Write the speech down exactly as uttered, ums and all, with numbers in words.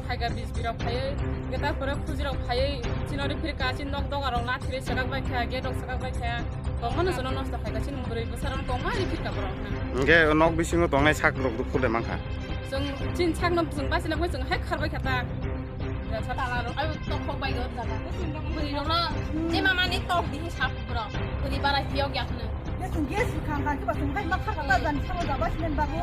Haiga bijbirok phaiwi, hwnkhe tarpore khujirok phaiwi, chini ori phirka, chini nok dogarok lathirwi swkak bai kha, gate rok swkak bai kha, tongmano jono nosto khaika, chini bwrwi bwsarok tongma ri phirka borok na. Hwnkhe nok bisingo tongnai sak rok duk phule mankha. Chwng chini sakno chwng bachina phai chwng hai kharbai kha ta. Talarok ai tokhok bai o jaga. Bwrwi rokno je mamani tok di sap borok. Bwrwi barai phiyok yak hwno. Chwng gas rwkha, hwnkhe ba chwng hai ma kha kha ta jani samo jaba sinan babu.